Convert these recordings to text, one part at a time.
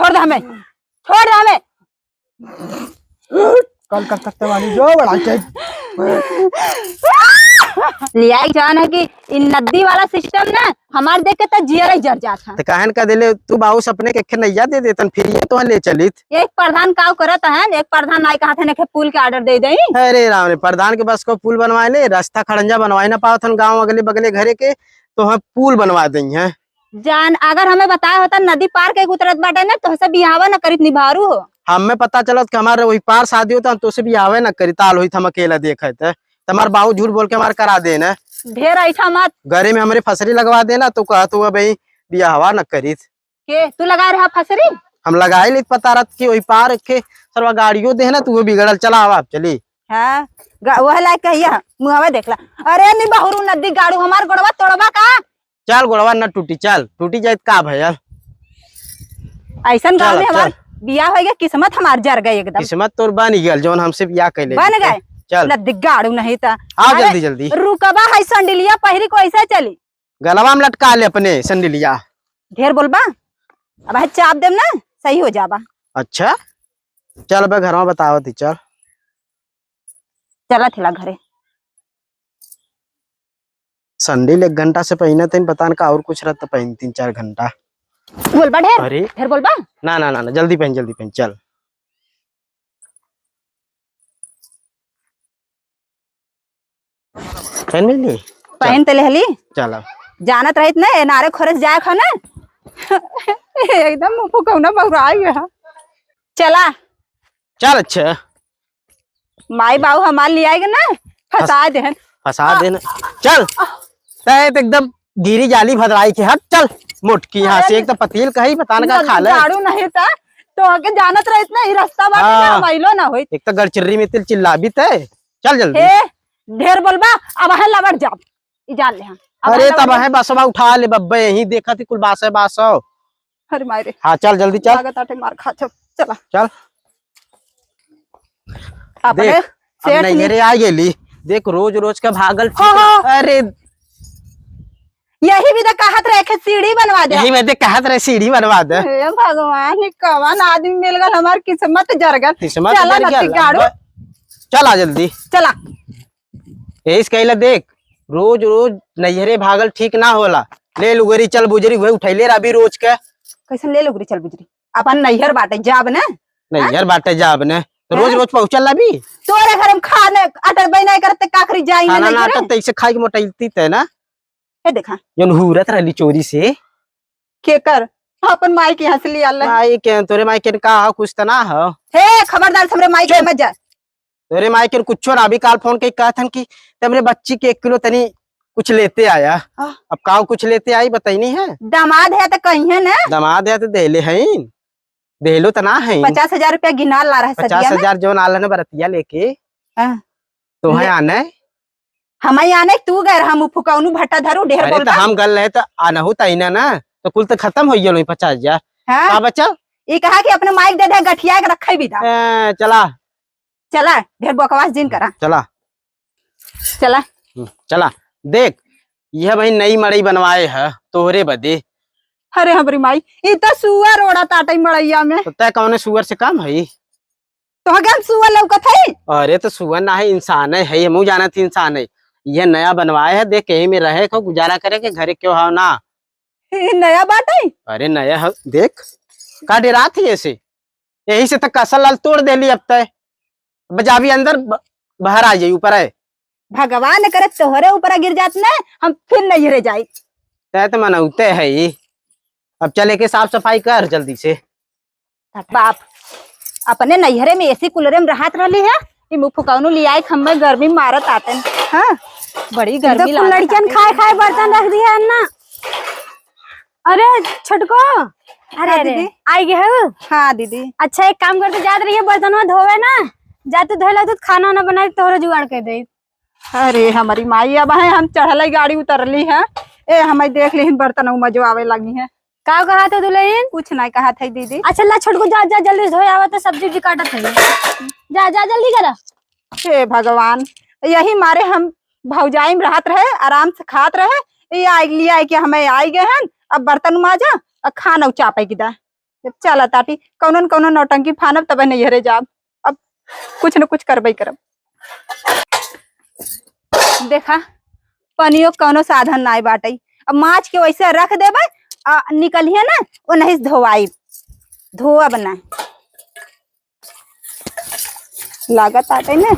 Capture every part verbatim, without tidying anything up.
छोड़ दे हमें, छोड़ दे हमें। कल कलकत्ते वाली जो बड़ा के। लिया जान है कि इ नदी वाला सिस्टम ना, हमार देख के त जियरा ही जर जात है। त काहे न कह देले, तू बाबू सपने के एक नैया दे देतन, फिर ये तो ले चलित। एक प्रधान काव करत है, एक प्रधान नाई कहत है, एक पुल के ऑर्डर दे देई। अरे राम रे, प्रधान के बस को पुल बनवाए ले, रास्ता खड़ंजा बनवाए ना पावत हन गाँव अगले बगले घरे के, तो हम पुल बनवा देई हैं। जान, अगर हमें बताया होता नदी पार के उतरत बाटे ना, तोहसे बियाहवा न करित निभारू हो। हमें पता चलत कि हमारे वही पार शादी होता, हम तोसे बियाहवे न करित, आल होइत हम अकेला देखे त। तुम्हार बाबू झूठ बोल के हमार करा देन है। ढेर ऐठा मत। घरे में हमरे फसरी लगवा देना, तो कहत हुआ भाई बियाहवा न करित। के, तू लगाए रहा फसरी? हम लगाए लेत पता रहत कि वही पार के सरवा गाड़ियों दे ना, तू वो बिगड़ल चला आवा, आप चली। हाँ, गा-, वह लायक कहिया, मुहवा देख ला। अरे निबहुरू नदी गाड़ू, हमार गोड़वा तोड़बा का? चल, गोड़वा न टूटी, चल, टूटी जाए त का भयल? ऐसन गाँव चल, में हमार चल। बियाह हो गया, किस्मत हमार जर गई एकदम। किस्मत तोर बन गल, जौन हमसे बियाह कैले बन रहे। गए। चल। नदी गाड़ू नहीं त। आओ अरे, जल्दी, जल्दी। रुकबा है, संडिलिया पहिरी को ऐसे चली। गलवा में लटका ले अपने संडिलिया। ढेर बोलबा, अब है चाप देम ना, सही हो जाबा। अच्छा, चल बे घरवा बतावत ही, चल। चला थेला घरे। संडिल एक घंटा से पहिने तइन, पता न का और कुछ रहता पहिन तीन चार घंटा। बोलबा ढेर? अरे। ढेर बोलबा? ना, ना, ना, ना, जल्दी पहन, जल्दी पहन, चल। पहन मिली? पहन चल। ते लेहली। चल अब। जानत रहित न, ए नारे खोरे से जाए खा न। एकदम मुफु कौना बौराई है। चला। चल, अच्छा। माई बाबू हमार ले आएगा ना, फंसा देहन। फंसा आ। देहन। चल। आ। तै तो एकदम गिरी जाली भदराई के, हट, चल। मोटकी यहाँ से अरे एक तो पतील कही, पता न का खा ले। झाड़ू नहीं था, तो आगे जानत रहित ना, ई रास्ता बाटे ना, हाँ। हम आइलो ना होइत। एक तो गड़चिर्री में तिल चिल्लाबी तै। चल जल्दी। हे, ढेर बोलबा, अब है लबड़ जाब। ई जान ले हम। अब अरे है तब लबड़ है बसवा उठा ले बब्बे, यहीं देखा थी कुल बास है बास हो। अरे माय रे। हाँ, चल जल्दी चल। लागत आटे मार खा छो। चला। चल। अपने देख, अब सेठ नहीं नि- घरे आ गेली। देख, रोज रोज का भागल ठीक हाँ, है। हाँ। अरे। यही भी तो कहत रहे कि सीढ़ी बनवा दे। यही मैं देख कहत रहे सीढ़ी बनवा दे। हे भगवान, ई कवन आदमी मिल गल, हमार किस्मत जर गल। किस्मत चला जर नती गल। गाड़ू। चला जल्दी। चला। यही से कहला देख, रोज रोज नैहरे भागल ठीक ना होला। ले लुगरी चल बुजरी हुए उठैले रहबी रोज के। कैसन ले लुगरी चल बुजरी? अपन नैहर बाटे जाब ने। नैहर बाटे जाब ने। तो रोज हैं? रोज पहुँचल रहबी। तोरे घर में खाने अटर बई नहीं करते काखरी जाई ना खाना ना नैहरे। अटत तैसे खाई के मोटाइलती तै ना। ये देखा। जौन हुरत रहली चोरी से। केकर? अपन माई के यहाँ से लिया ले। माई के, तोरे माई के का हो, कुछ त ना हो। हे, खबरदार से हमरे माई के चुप। मत जा। तोरे माई के कुछो ना, अभी काल फोन के कहत हन कि तमरे बच्ची के एक किलो तनी कुछ लेते आया। हाँ। अब का कुछ लेते आई बताई नहीं है। दामाद है तो कहीं है ना। दामाद है तो देले हैं, देलो तो ना है। पचास हजार रुपया गिना ला रहा है सदिया में। पचास हजार जौन आल है ना बरतिया लेके, हाँ। तो है ले- आने। हम ही आने तू गए रहा मुँह फुकौनू भट्टा धरू ढेर अरे बोल तो बा। हम गल रहे तो आनहु त आईना ना, तो कुल तो खत्म हो गया पचास हजार। हाँ। का बचल? ई कहा कि अपने माइक दे दे गठिया के रखे भी था। ए, चला। चला, ढेर बकवास जिन करा। चला। चला। हम्म, चला। देख, यह भाई नई मड़ई बनवाए है तोहरे बदे। अरे हमरी माई, ई तो सुअर ओड़ा ताटे मड़ैया में। तो तै कौने सुअर से कम है? तोहके हम सुअर लौकत हई? अरे तो सुअर ना है, इंसान है, है, हमहू जानत ही इंसान है। ये नया बनवाए है, देख यही में रहे को गुजारा करे के घरे क्यों हो ना। ई नया बाटे? अरे नया है, देख का डेरात है ऐसे, यही से तो कसल लाल तोड़ देली अब तय। बजाबी अंदर ब-, बाहर आ जाई ऊपर है। भगवान करे तोहरे ऊपर गिर जात ना, हम फिर नैहरे जाई। तय तो मनौते है ही। अब चले के साफ सफाई कर जल्दी से। बाप, अपने नैहरे में एसी कूलरे में रहत रहली है, ई मुँह फुकौनू लियाए के हमें गर्मी मारत आते हैं। हाँ, बड़ी गर्मी एकदम कुल लागत लड़कियन आते खाए हैं। खाए बर्तन रख दिया है ना। अरे छोटको, अरे हाँ अरे, दीदी। आई गए हो? हाँ दीदी। अच्छा एक काम करते, जात रहिए बर्तनवा धोवे ना, जा तू धोए ला, तू खाना वाना बना दे, तोहरो जुगाड़ कर दे। अरे हमारी माई, अब है हम चढ़ले गाड़ी उतरली है। ए हमें देख लेहिन बर्तन मजवावे लगी है। का कहा था दुल्हन? कुछ नहीं कहा था दीदी। अच्छा ला छोटकू जा, जा जल्दी से धोए आवा तो सब्जी उब्जी काटत है। जा, जा जल्दी करा। हे भगवान, यही मारे हम भौजाई में रहत रहे, आराम से खात रहे, ये आई लिया है कि हमें आई गए हैं, अब बर्तन माजा और खाना चापे की दा। जब चला ताटी, कौनो न कौनो नौटंकी फानब, तब नैहरे जाब। अब कुछ न कुछ करबे करब। देखा, पनियो कौनो साधन नाई बाटई। अब माछ के वैसे रख देबे, आ निकलिए ना, ओनही से धोवाई, धोअब ना। लागत आटे ना,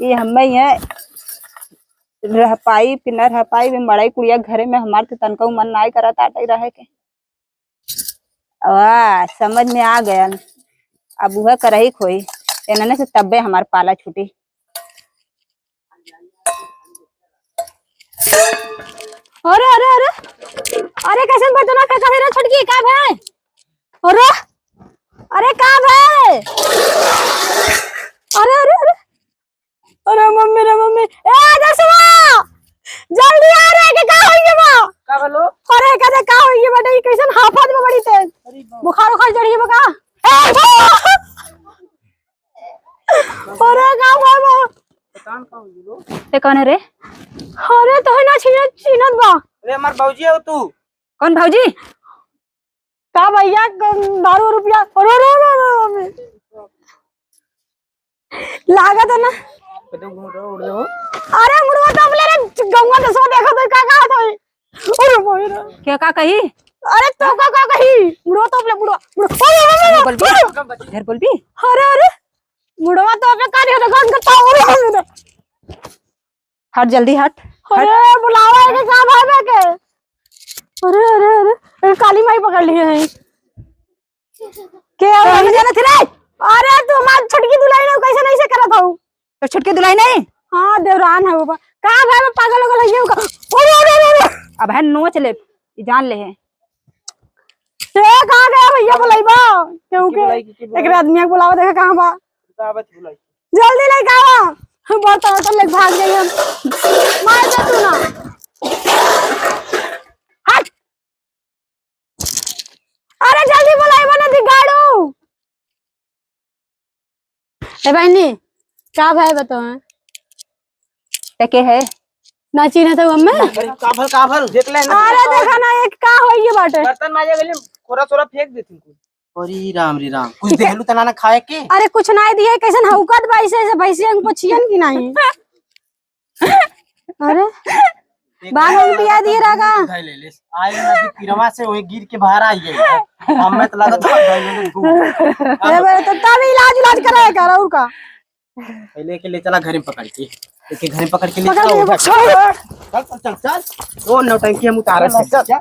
ये हमें ये रह पाई कि न रह पाई, मड़ई कुड़िया घरे में हमार तो तनका मन नाई करत आटे रहे के। वाह, समझ में आ गया। अब उहे करही खोई, एनने से तब्बे हमार पाला छूटी। अरे, अरे, अरे, अरे, कैसन बर्तन फेंका दे रे छोटकी, का भे? अरे, अरे, का भे? अरे, अरे, अरे, अरे मम्मी रे मम्मी, ए दसवा, जल्दी आ रे, के का होइगे बा? का भेलो? अरे, कहते का होइगे बा, ई कैसन हाफत में बड़ी तेज। अरे बाप। बुखार उखार चढ़ी बा का? ए, अरे, का हुआ बा? पता न का होइगे लो। ते कौन है रे? अरे, तो है ना छीनत, छीनत बा। अरे, हमार भौजी हो तू। कौन भौजी? का भैया, क-, दारू रुपया, रो, रो, रो, रो, रो, रो। लागत है ना। एकदम घूम रहे हो, उड़ रहे हो। अरे, मुड़वा तो अपने रे, गौवा दसवा देखो तो का, का होता है? अरे, भाई रे। क्या का कही? अरे, तो का, का कही? मुड़वा तो अपने, मुड़वा, मुड़वा, अरे, अरे, अरे, बोल भी? अरे। घर बोल भी? अरे, अरे, मुड़वा तो अपने का नहीं होता, घर का तो, अरे, अरे, अरे। हट, जल्दी हट, हट। अरे, बुलावा है कि का भावे के? अरे, अरे, अरे, अरे, काली माई पकड़ लिए हैं। के तो हम जाना थे रे? अरे, तू हमार छोटकी दुल्हन हो, कैसे नहीं से करत हऊ? तो छोटकी दुल्हन नहीं? हाँ, देवरान है वो। का भाई, मैं पागल हो गल है, ये का? अरे, अरे, अरे, अरे। अब है नोच ले, ई जान ले है। ए, कहाँ गया भैया, बुलाइबा? केहू के के? बुलाई, के, के बुलाई? एकरे आदमी के बुलावा, देखा कहाँ बा? का बात बुलाई? जल्दी लेके आवा। हम बहुत ऑटो लेके भाग गई हम। मार दे तू ना। हट। अरे जल्दी बोलाइबा ना दिगाड़ू। ए बहनी, का भाई बताओ हैं? ते के है? ना चिन्हत हऊ हमें? अरे काभल, काभल, देख ले ना। अरे देखा ना, एक का होइए बाटे। बर्तन माजे गली, थोड़ा, थोड़ा फेंक देती हूँ। अरे राम रे राम, कुछ देहलू तना ना खाए के? अरे कुछ नाई दिए, कैसन हौकत बा, ऐसे, ऐसे भैंसिया के पोछियन की नाई। अरे, बाल में पिया दिए रहा का? धइ ले ले। आए ना अभी पिरवा से वही गिर के बाहर आ गई। हमें तो लगा था धइ ले ले। अरे बे, तो तब इलाज, इलाज कराए कर, और का? पहले के ले चला घर में पकड़ के। एक घर में पकड़ के ले पकड़ चला, के उधर। पकड़। चल, चल, चल, चल। वो नौटंकी हम उतारे चल, से। चल।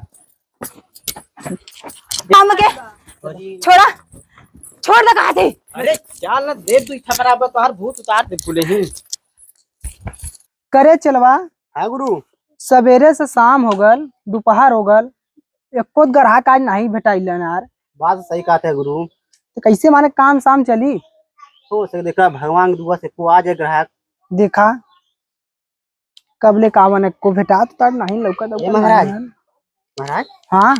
काम के अरे। छोड़ा, छोड़ दे कहा थे। अरे, चल ना दे, तू इतना बराबर तोहार भूत उतार दे पुले ही। करे चलवा। हाँ गुरु। सवेरे से शाम हो गल, दोपहर हो गल, एको ग्राहक आज नहीं भेटाइलन यार। बात सही कहते हैं गुरु। तो कैसे माने काम शाम चली? हो सके देखा, भगवान की दुआ से को आ जाए ग्राहक। देखा, कब ले कावन एको भेटात तार नहीं लौकत ए महाराज। महाराज। हाँ।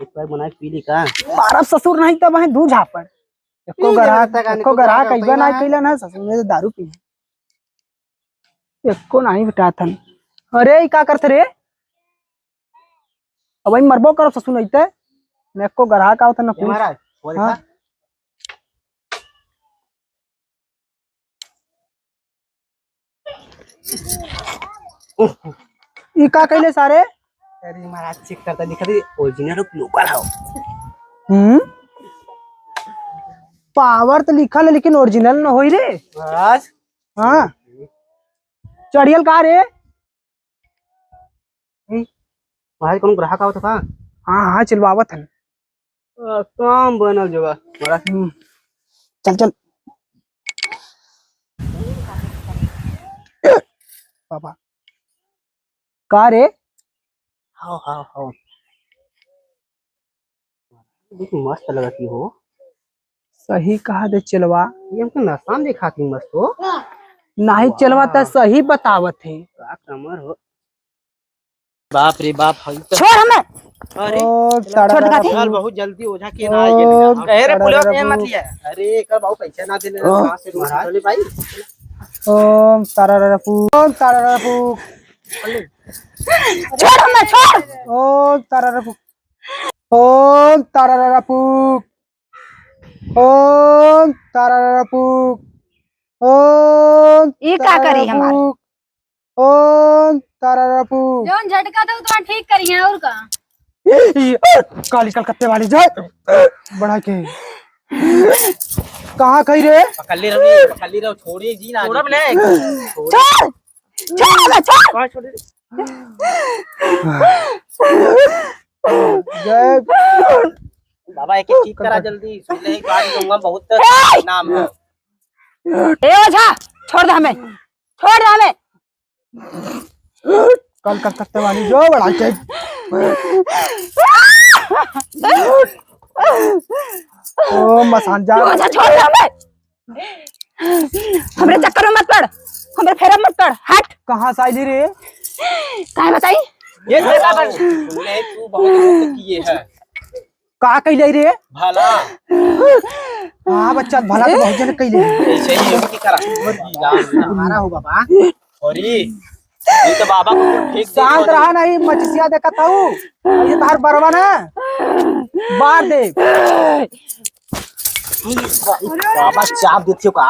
एक बार बनाए पी ली का? मारब ससुर नहीं तब है दू झापड़। एको पी ले ग्राहक, लगता है, एको ग्राहक अइबे ना कइला ना ससुर में दारू पी। एको नाही बेटा थन। अरे, ई का करत रे? अब ई मरबो करब ससुर अइते। न एको ग्राहक आवत न ए कुछ। महाराज, वो हाँ। देखा। ई का कइले सारे? अरे महाराज, चेक करता, दिखा दे, ओरिजिनल हो कि लोकल हो। हम्म, पावर तो लिखल है, लेकिन ओरिजिनल न होई रे। महाराज। हाँ, चढ़ियल का रे? ए, भाई, कौन ग्राहक आवत का? हाँ, हाँ, चिलवावत हन। आ, काम बनल जोगा, बड़ा। हम्म, चल, चल। बाबा। का रे? हाव, हाव, हाव। देख, मस्त लगत ही हो। सही कहा दे चेलवा। ये हमको नशा में दिखाती मस्त हो। नाही वाह। चेलवा त सही बतावत है। का कमर हो। बाप रे बाप, हई त छोड़ हमें। अरे, ओ, छोड़ दे काकी। चल, बहुत जल्दी ओझा के ना आइए। ओ, कहे रे, पुलिया के मत लिया। अरे, एकर बाबू पैसा ना देले, ओ। कहाँ से रोज महाराज। चले भाई? ओम तारा रफू, ओम तारा रफू। छोड़ हमें, छोड़। ओम तारा रफू। ओम तारारापू। ओम तारारापुक। ओम ई का करी हमार? तारारापुक। ओम तारारापुक। जौन झटका दो तो ठीक करी है और का? ए, ए, ए, काली कलकत्ते वाली जाए। बढ़ा के। कहाँ कही रे? पकड़ ले रहो, पकड़ ले रहो, छोड़े जी ना। छोड़ब ने। छोड़। छोड़। छोड़ ना, छोड़। कहाँ छोड़े? जय। बाबा, एक, एक ठीक करा जल्दी, सुन ले, एक बार गंगा बहुत ए! नाम है। ए ओझा, छोड़ दे हमें, छोड़ दे हमें। कल कलकत्ते वाली जो बढ़ा के। ओ मसान जा। ए ओझा, छोड़ दे हमें। हमरे चक्कर में मत पड़, हमरे फेरा में मत पड़, हट। कहाँ से आइली रे? काहे बताई? ये देखा बन, तूने तू बहुत गलत किए है। का कइले रे? भला। हाँ बच्चा, भला तो बहुत जन कइले। ऐसे ही है कि करा। हमारा हो बाबा। अरे, ये तो बाबा को फेंक दे शांत रहा नहीं, मचिसिया देखत हूँ। ये तार बरवा ना, बार दे। बाबा चाप देथियो का?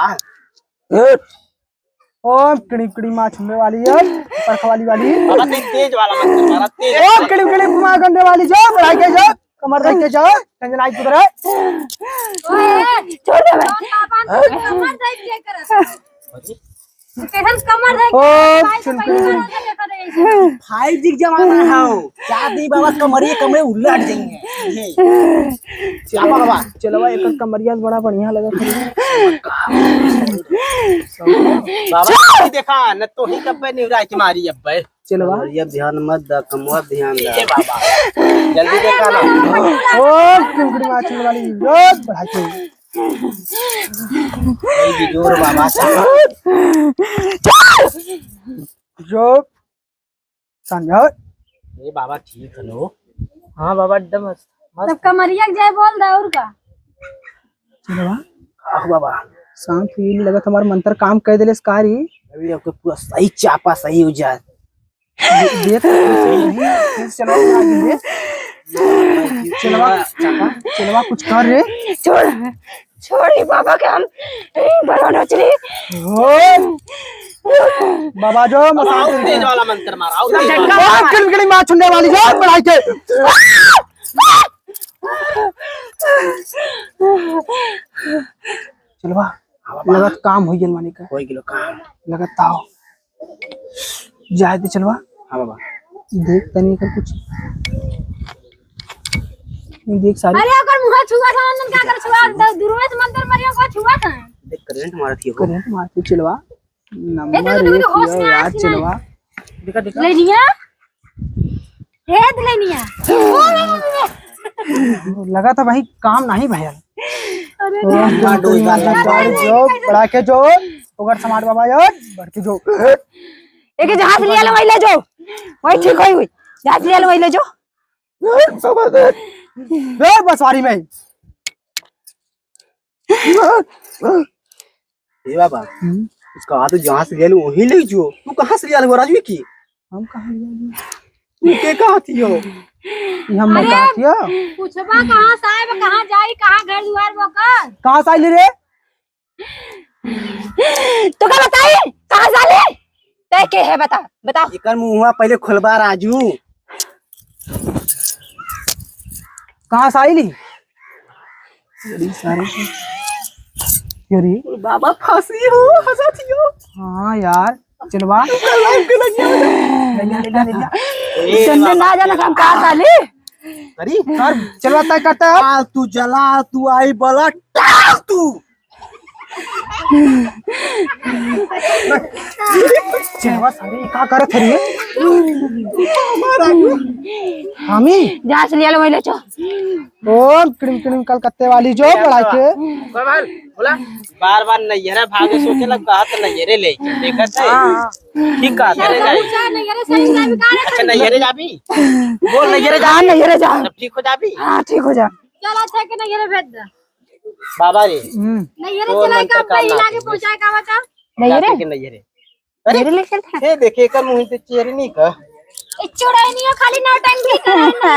ओम किड़ी किड़ी माँ छुंदे वाली है, परख वाली वाली। बाबा तेज, तेज वाला मंत्र मारा, तेज। ओम किड़ी किड़ी माँ गंदे वाली जो, बढ़ाई के जो, कमर देख के जो, टंगनाई कुदरे। ओए, छोड़ दे बे। कमर देख के कर। कैसन कमर देख के? ओम किड़ी किड़ी। फाइव जी के जमाना है, चार दिन बाबा कमरिए कमरे उलट जाएंगे। क्या बाबा? चलवा एकर कमरिया बड़ा बढ़िया लगत है। बाबा, देखा, न तो ही कब्बे निहुराई के मारी अब्बे। चलवा। कमरिया ध्यान मत दा, कमवा ध्यान दा। ए बाबा, जल्दी देखा ना। ओ, कुकड़ी मार चलवा ली, रोज बढ़ा के। ए, जोर बाबा। जो समझाओ। ए बाबा, ठीक है लो। हाँ बाबा, एकदम मस्त, मस्त। तब कमरिया के जय बोल दे, और का? चलो बा। आह बाबा। शांत हुई, लगत हमार मंत्र काम कर देले कारी। अभी आपको पूरा सही चापा सही हो जाए। दे, दे तो सही नहीं। चलो, आगे दे। चलवा, चलवा कुछ कर रे। छोड़। छोड़ी बाबा के हम, ए, बड़ा नचरी। ओ, बाबा जो मसाज तेज वाला मंत्र मारा, आओ तेज वाला। ओ, किड़किड़ी माँ छुंदे वाली जो बढ़ाई के। चलवा, हाँ बाबा। लगत काम होई गेल माने का। होई गेलो काम। लगत ताओ। जाए दे चलवा। हाँ बाबा। देख तनी एकर कुछ। ये देख सारी। अरे ओकर मुंह छुआ था, नंदन का कर छुआ, द-, दूरवे से मंत्र मरियो को छुआ था। देख करंट मारत ही हो। करंट मारत ही चलवा। ए, नंबर देखो, देखो, एक होश में यार आस नहीं। चलवा। देखा, देखा। लेनिया। हे दुल्हनिया। लगा था भाई काम नहीं भयल। अरे तो रे। हम ना डोई गाल लग जाए। जो बढ़ा के जो, ओकर समाज बाबा जो, बढ़ के जो। एक जहाज लिया लो, वही ले जो। वही ठीक होई हुई। जहाज लिया लो, वही ले जो। ए, बसवारी में। ए बाबा, हम्म? उसका हाथ जहाँ से लिया लो, वहीं ले जो। तू कहाँ से लिया लो, राजू की? हम कहाँ लिया लो? तू के कहाँ थी हो? ये हम अरे, कहाँ थी हो? पूछबा कहाँ से आए, कहाँ जाई, कहाँ घर दुआर बोकर? कहाँ से आइली रे? तो का बताई? कहाँ से आली? तै के है बता, बता। एकर मुंहवा पहले खोलबा राजू। कहाँ से आइली? अरे सारे। अरे। बाबा फांसी हो, हंसा थियो। हाँ यार, चलवा। लाइव के लगिया हो जा। ले जा, ले जा, ले जा। ए चंदन बाबा, ना जाना हम कहाँ से आली? अरे, कर, चलवा तय करता है। आ, तू जला, तू आई बला, टाल तू। चलवा सारे, का करत है रे? हमी? जहाँ से लिया लो, वही ले चो। ओम क्रीम क्रीम कलकत्ते वाली जो बढ़ा के। बार बार, बोला। बार बार नैहरे भागे सोचे लग, कहा तो नैहरे ले चल, देखत है। हाँ। ठीक कहा, नैहरे जाई। पूछा, नैहरे सही जाबी का रे? अच्छा, नैहरे जाबी? बोल, नैहरे जा। हाँ, नैहरे जा। तब ठीक हो जाबी? हाँ, ठीक हो जा। चल, अच्छा के नैहरे भेज दे। बाबा रे। हम्म। नैहरे तो चला नंतर का, का अपना लागे पहुंचाए का बता? नैहरे? जाके के नैहरे। अरे, मेरे लिए चल। ये देखे, एकर मुंह से चेहरे नहीं का। ए, चुड़ैनिया खाली नौटंकी करे ना।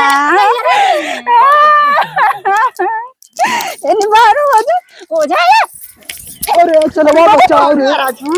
ए, नहीं, बाहर हो जा। ओझा है? अरे, चलो, वाह, बचाओ रे। महाराज, हम्म?